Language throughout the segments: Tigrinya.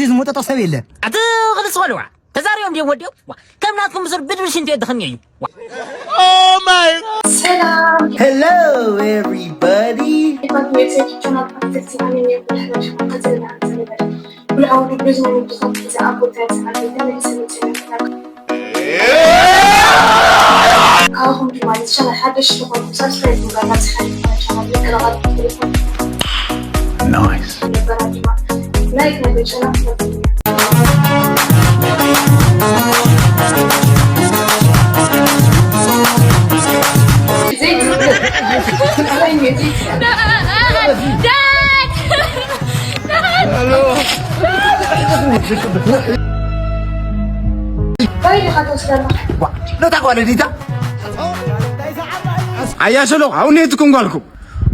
ዝሞጠጦ ሰብ የለ። ኣቲ ክልስ በልዋ። ተዛሪቦም ድዮም ወዲኦም? ዋ፣ ከም ናትኩም ብሱር ብድብል ሽንቲ የድኽም እዩ። ዋ። ሰላም። Hello, everybody. ዲፓርትመንት ሴኪ ቻናል ፕራክቲስ ቲማሚን የብልሕ ሸማከት ዘና ዘነበረ ብልዓው ድብዝ ንብዙት ጊዜ ኣብ ቦታ ይስዓል ተመልሰ መጽእ ካብኹም ድማ ንቻናል ሓደሽ ዝኾንኩም ሳብስክራይብ ምግባር ናብ ዝሓለፈ ቻናል ምቅላቓል ክትፈልኩም Nice. ነበራ ድማ ላይክ ናይ ቻናል ክትፈልኩም ነታ ጓል ዲታ ኣያ ሸሎ ኣሁን ነትኩም ጓልኩም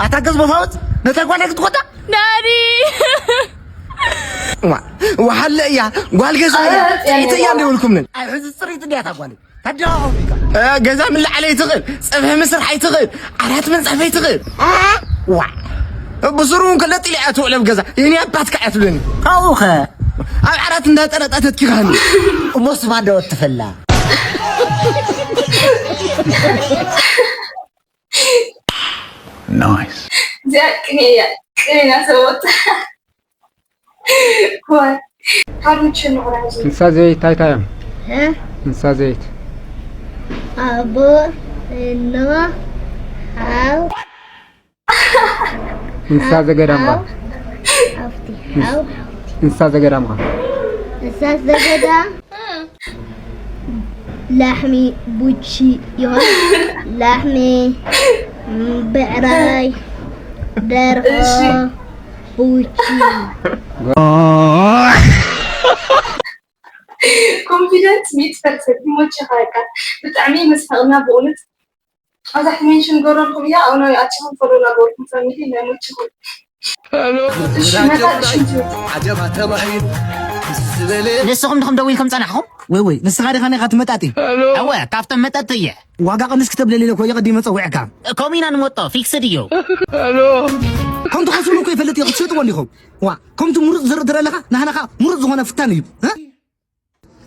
ኣታ ገዝ መፋወጥ ነታ ጓል ክትቆጣ ዳዲ ወሓለ እያ ጓል ገዛ እያ ጽሪት እያ እንደብልኩምን ኣብ ሕዚ ጽሪት እንዲያ ታጓል ታዲያ ገዛ ምን ላዕለ ይትኽእል ጽብሒ ምስራሕ ይትኽእል ዓራት ምንጻፍ ይትኽእል ዋ ብስሩ እውን ከለጢል እያ ትውዕለ ኣብ ገዛ የኔ ኣባትካ እያ ትብለኒ ካብኡኸ ኣብ ዓራት እንዳጠረጣ ተትኪኻኒ እሞ ስማ ዶ ትፈላ Nice. እዚኣ ቅኔ እያ ቅኔ እናሰወት ዋይ ሓሩች ንቑራዚ እንስሳ ዘይት እንታይ እንታይ እዮም? እንስሳ ዘይት ኣቦ እኖ ሓው እንስሳ ዘገዳም ባ ሓፍቲ ሓው እንስሳ ዘገዳም ባ እንስሳ ዘገዳም ላሕሚ ቡቺ ይኾን ላሕሚ ብዕራይ ደርሆ ቡቺ ኮንፊደንስ ሚእቲ ፐርሰንት ይሞችኻ በቃ ብጣዕሚ መስሓቕና ብእውነት ኣብዛሕቲ ሜንሽን ገረልኩም እያ ኣብ ናይ ኣቸኹም ፈሎ ናገርኩም ፋሚሊ ናይ ሞችኹም እሺ መታ ሽንቲ ንስኹም ድኹም ደው ኢልኩም ጸናሕኹም ወይ ወይ ንስኻ ዲኻ ኔኻ ትመጣጢ እወ ካብቶም መጠጥቲ እየ ዋጋ ቀንስ ክተብለሊ ኢለ እኮ እየ ቀዲመ ጸዊዕካ ከምኡ ኢና ንመጦ ፊክስድ እዩ ከምቲ ከስሩ እኮ ይፈልጥ እየ ክትሸጥዎ እንዲኹም ዋ ከምቲ ምሩፅ ዝርኢ ትረ ኣለኻ ናህናኻ ምሩፅ ዝኾነ ፍታን እዩ እ?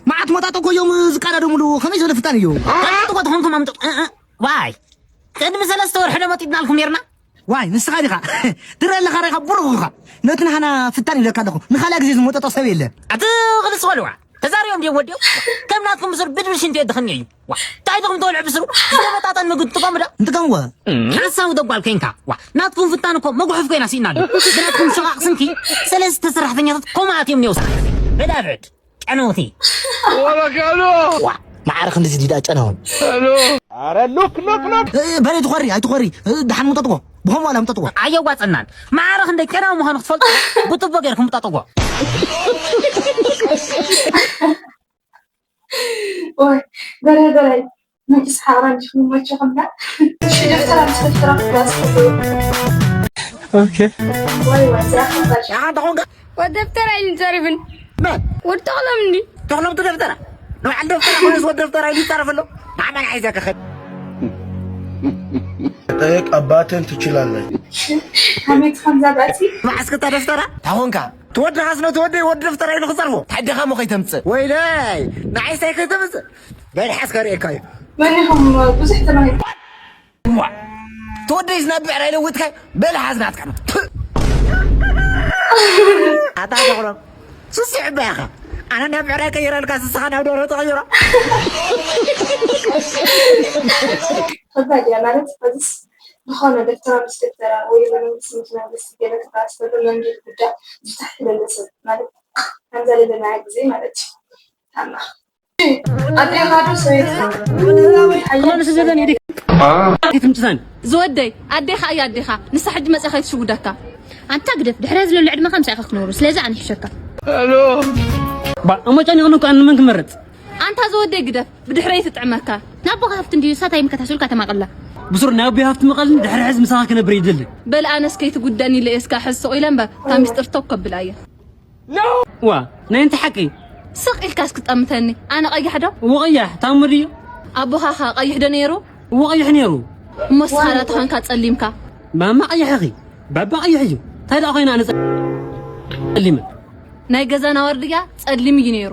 መዓት መጣጦ እኮ እዮም ዝቃዳደምሉ ከመይ ዝበለ ፍታን እዩ ጥቆ ተኾንኩም ኣምጡ እ፣ እ፣ ዋይ ቅድሚ ሰለስተ ወርሒ ዶ መጢጥናልኩም ነርና ዋይ ንስኻ ዲኻ ትረ ኣለኻ ሬኻ ብሩኽ ኢኻ ነቲ ናህና ፍታን ይብለካ ኣለኹ ንኻልኣ ግዜ ዝመጠጦ ሰብ የለ ኣቲ ክልስ በልዋ ተዛሪቦም ድዮም ወዲኦም ከም ናትኩም ብሱር ብድብል ሽንቲ የድኽም እዩ ዋ እንታይ ድኹም ተወልዑ ብስሩ ዝተመጣጠን ምግቢ ትጥቀሙ ዶ ንጥቀምዎ ሓሳዊ ደጓል ኮይንካ ዋ ናትኩም ፍታን እኮ መጉሐፍ ኮይና ስኢና ኣሎ ብናትኩም ሸቓቕ ስንኪ ሰለስተ ሰራሕተኛታት ኮማት እዮም ነውሳ በዳብዕድ ጨነውቲ ዋ ማዕረ ክንድዚ ዲዳ ጨነውን ኧረ ሉክ ሉክ ሉክ በለይ ትኾሪ ኣይትኾሪ ደሓን ምጠጥዎ ብኸም ዋላ ምጠጥዎ ኣየዋፀናን ማዕረ ክንደይ ጨነው ምዃኑ ክትፈልጡ ብጥቦ ገይርኩም ምጠጥዎ ወይ በላይ በላይ ምንጭስ ሓራ እንዲኹም ይመቸኹምና እሺ ደፍተራ ምስ ደፍተራ ክላስ ኦኬ ወይ ወይ ዝኣኽል ወደብተራ ይንጸርብን ወድተቕሎም እንዲ ተቕሎም ደፍተራ ንባዕል ደፍተራ ኮይነስ ወደብተራ ይንጸርፍ ኣሎ ንዓመን ዓይዘ ክኸድ ጠየቅ አባትን ትችላለህ ከመይ ትኾን ዛጋቲ ማዕስክታ ደፍተራ ታኾንካ ትወድኻስ ነቲ ወደይ ወዲ ደፍተራ ኢሉ ክጸርፎ ታደኻ ሞ ከይተምጽእ ወይለይ ንዓይሳይ ከይተምጽእ በድሓስ ከርእየካ እዩ መኒኹም ብዙሕ ተማሂሩ እዋ ተወደይስ ናብ ብዕራይ ለውጥካ በል ሓዝናትካ ኣታ ተኽሎ ስስዕ ባያኻ ኣነ ናብ ብዕራይ ቀይረልካ ስስኻ ናብ ደሮ ተቐይሮ ከባድ እያ ማለት ዚስ ዝኾነ ደፍተራ ምስ ደፍተራ ወይ መንግስቲ ምስ መንግስቲ ገለ ክበኣስ ከሎ መንገዲ ጉዳ ዝፍታሕ ክለለ ሰብ ማለት ከምዛ ለለናያ ግዜ ማለት እዩ ታማ ኣዴኻ ዶ ሰበይትኻ ሓያል ትምትሳን ዝወደይ ኣዴኻ እያ ኣዴኻ ንሳ ሕጂ መፅኣ ከይትሽውደካ ኣንታ ግደፍ ድሕረ ዝለሎ ዕድመኻ ምሳኻ ክትነብሩ ስለዚ ኣነ ይሕሸካ እሞ ጨኒቕኒ እኮ ኣነ መን ክመርፅ ኣንታ ዝወደይ ግደፍ ብድሕረይ ትጥዕመካ ናቦኻ ሃፍቲ እንድዩ ሳታይ ምከታሱልካ ተማቐላ ብሱር ናይ ኣቦይ ሃፍቲ መቐልን ድሕሪ ሕዚ ምሳኻ ክነብር ይደሊ በል ኣነስ ከይትጉደኒ ኢለ እስካ ሕዚ ስቕ ኢለ እምበር እታ ሚስጥር ቶክ ከብላ እየ ዋ ናይ እንታይ ሓቂ ስቕ ኢልካስ ክጠምተኒ ኣነ ቀያሕ ዶ እዎ ቀያሕ ታሙ ድዩ ኣቦኻኸ ቀይሕ ዶ ነይሩ እዎ ቀይሕ ነይሩ እሞ ስኻ ዳ ተኾንካ ጸሊምካ ማማ ቀያሕ ኢኺ ባባ ቀይሕ እዩ እንታይ ደኣ ኮይና ኣነ ጸሊመ ናይ ገዛና ዋርድያ ጸሊም እዩ ነይሩ።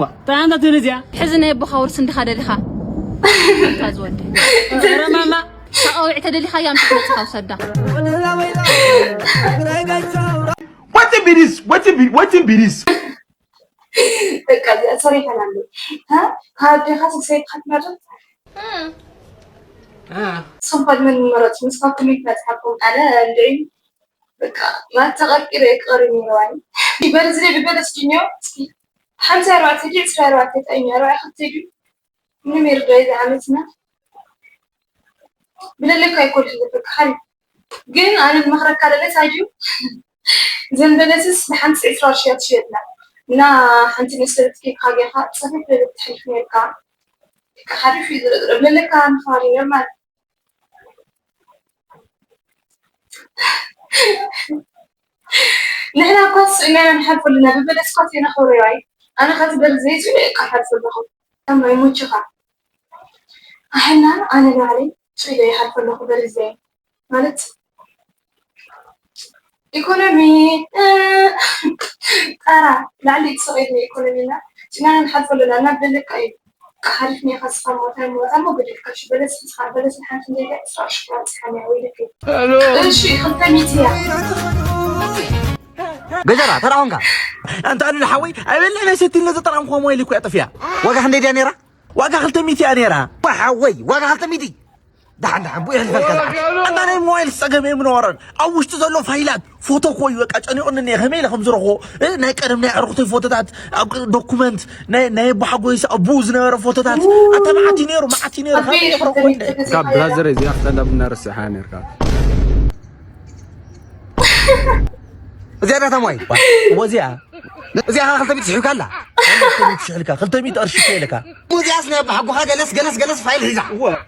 ዋ እንታይ ኣንታ ትብል እዚኣ? ሕዚ ናይ ኣቦኻ ውርሲ እንዲኻ ደሊኻ። እታ ዝወደ። ኧረ ማማ ተቃዊዕ ተደሊኻ እያ ምሽ መጽኻ ውሰዳ። Wetin be this? Wetin be wetin be this? በቃ እዚኣ ሰሪሐን ኣሎ። ها؟ ካብ ዴኻ ስሰይት ክትመርጽ? ስንኳን ምን መረጽ ምስ ካብኩም ይመጽሓኩም ኣነ እንድዒ በቃ ማለት ተቐርቂረ ክቐርብ ነይርዋኒ። ይበል ዝደ ብበለስ ድኞ እስኪ ሓምሳ ኣርባዕተ ድዩ ዕስራ ኣርባዕተ ጠኛ ኣርባዕ ክልተ ድዩ ምንም ይርዳይ ዝዓመትና ብለለካ ኣይኮልሽ ዝብልካ ሓሪፍ ግን ኣነ ዝመኽረካ ለለስ ኣዩ ዘንበለስስ ንሓንቲ ዕስራ ቅርሺ እያ ትሽየጥና እና ሓንቲ ንእሽተይ ኬክ ሃገርካ ጽፍፍ ለለ ክትሕልፍ ነርካ ሓሪፍ እዩ ዝረጥረ ብለለካ ንኻሪ ነርማል ንሕና እኳ ስእናና ንሓልፎ ኣለና ብበለስ እኳ ተይነኽብሮ ይዋይ ኣነ ከዚ በርዘይ ስለ እቃ ሓልፎ ኣለኹ ከማይ ሙችኻ ኣሕና ኣነ ንባዕለይ ስለ ይሓልፎ ኣለኹ በርዘይ ማለት ኢኮኖሚ ጣራ ላዕሊ ትስቕ ኢሉ ኢኮኖሚና ስእናና ንሓልፎ ኣለና እና በለካ እዩ ሓሪፍ ኔኻ ስኻ ሞታይ ሞታ ሞ ገዲፍካ ሽ በለስ ስኻ በለስ ሓንቲ ኔጋ ስራ ሽራ ጽሓ ያ ወይ ልክ እሺ ክልተ ሚእቲ እያ ገጀራ ተራ ኾንካ ኣንታ ኣሉላ ሓወይ ኣይበልዕ ናይ ሰቲን ነዚ ጠራምኮ ሞባይል እኮ ያጠፍያ ዋጋ ክንደይ ድያ ነይራ ዋጋ ክልተ ሚእቲ እያ ነይራ ሓወይ ዋጋ ክልተ ሚእቲ ደሓን ደሓን ብኡ ይሕልፈልካ ደሓን ኣንታ ናይ ሞባይል ዝፀገም እየ ምንወረን ኣብ ውሽጢ ዘሎ ፋይላት ፎቶ እኮ እዩ በቃ ጨኒቑኒ እኒአ ከመይ ኢለ ከም ዝረኽቦ እ፣ ናይ ቀደም ናይ ኣዕሩኽተይ ፎቶታት ኣብ ዶኩመንት ናይ ናይ ኣቦሓጎይስ ኣቦኡ ዝነበረ ፎቶታት ኣታ መዓት እዩ ነይሩ መዓት እዩ ነይሩ ካብ የፍረኮ እንደ ካብ ብራዘር እዚኣ ክሳንዳ ቡና ረሲሓ ነርካ እዚኣ ዳታ ሞባይል ወዚኣ እዚኣ ከዓ ክልተ ሚእቲ ትሕብካ ኣላ ክልተ ሚእቲ ትሽሕልካ ክልተ ሚእቲ ቅርሺ እኮ ኢለካ እዚኣስ ናይ ኣቦሓጎኻ ገለስ ገለስ ገለስ ፋይል ሒዛ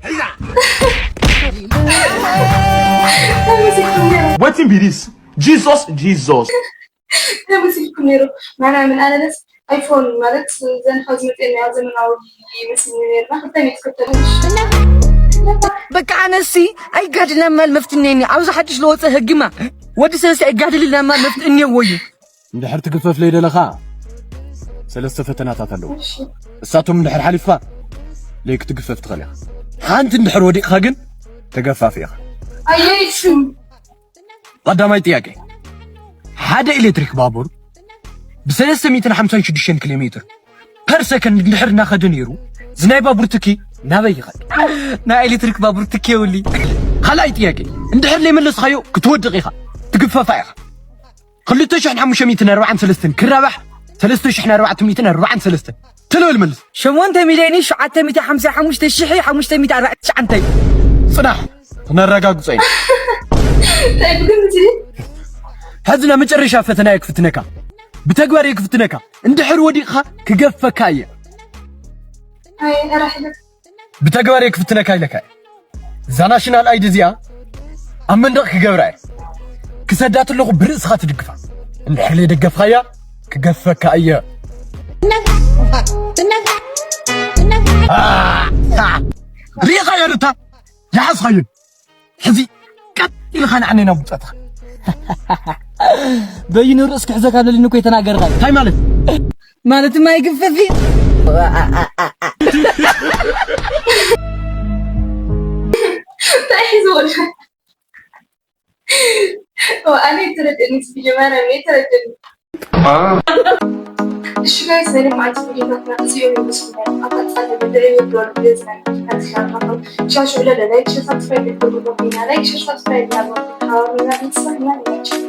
ሒዛ Wetin be this? Jesus, Jesus. ተመሲልኩም ነይሩ ማርያምን ኣነነስ ኣይፎን ማለት ዘን ካብ ዝመፅና ዘመናዊ ይመስልኒ ነርና ክልተ ሚእቲ ክልተ በቃ ኣነሲ ኣይጋድልና ማል መፍትነኒ ኣብዚ ሓድሽ ለወፀ ህግማ ወዲ ሰለስተ ኣይጋድልና ማል መፍትኒ እኒአዎ እዩ እንድሕር ትግፈፍ ለይደለኻ ሰለስተ ፈተናታት ኣለዉ። እሳቶም እንድሕር ሓሊፍካ ለይክትግፈፍ ትኽእል ኢኻ። ሓንቲ እንድሕር ወዲቕካ ግን ተገፋፊ ኢኻ። ኣየይሽም ቀዳማይ ጥያቄ፣ ሓደ ኤሌክትሪክ ባቡር ብ356 ኪሎ ሜትር ፐር ሰከንድ እንድሕር እናኸደ ነይሩ፣ እዚ ናይ ባቡር ትኪ ናበይ ይኸድ? ናይ ኤሌክትሪክ ባቡር ትኪ የብሉይ። ካልኣይ ጥያቄ፣ እንድሕር ለይመለስኻዮ ክትወድቕ ኢኻ፣ ትግፈፋ ኢኻ። ክልተ ሽሕን ሓሙሽተ ሚእትን ኣርባዓን ሰለስተን ክራባሕ ሰለስተ ሽሕን ኣርባዕተ ሚእትን ኣርባዓን ሰለስተን። ተለበል መልስ። ሸሞንተ ሚልዮን ሸውዓተ ሚእቲ ሓምሳ ሓሙሽተ ሽሕ ሓሙሽተ ሚእቲ ኣርባዕተ ትሽዓተ። ጽናሕ፣ ክነረጋግጾ ኢና። እንታይ ብግምት እዩ? ሕዚ ናይ መጨረሻ ፈተና እየ ክፍትነካ። ብተግባር እየ ክፍትነካ። እንድሕር ወዲቕኻ ክገፈካ እየ። ኣይ፣ ራሒለ። ብተግባር እየ ክፍትነካ ኢለካ እየ። እዛ ናሽናል ኣይዲ እዚኣ ኣብ መንደቕ ክገብራ እየ። ክሰዳ ተለኹ ብርእስኻ ትድግፋ። እንድሕር ለይደገፍኻያ ክገፈካ እየ። ሪኢኻዮ ርታ ይሓዝኻዮን ሕዚ ቀጥ ኢልኻ ንዓነይ ናብ ውፀትኻ በይኑ ርእስ ክሕዘካ ደሊኒ እኮ የተናገርካ እንታይ ማለት ማለት ድማ ይግፈፍ እዩ እንታይ እዩ ዝወልካ ኣነ የተረደኒ ስቢጀ ማርያም የተረደኒ እሺ ጋይስ ናይ ልምዓት ቪዲዮታትና እዚኦም ይመስሉ ነይሮም ኣብ ቀፃሊ ብድዒ ይወደሉ ገዝና ሻሽ ዕለለ ላይክ ሸር ሳብስክራይብ ይግበሩ ላይክ ሸር ሳብስክራይብ እናገበርኩም ተሓባበሩና ቤተሰብ እና ይመችል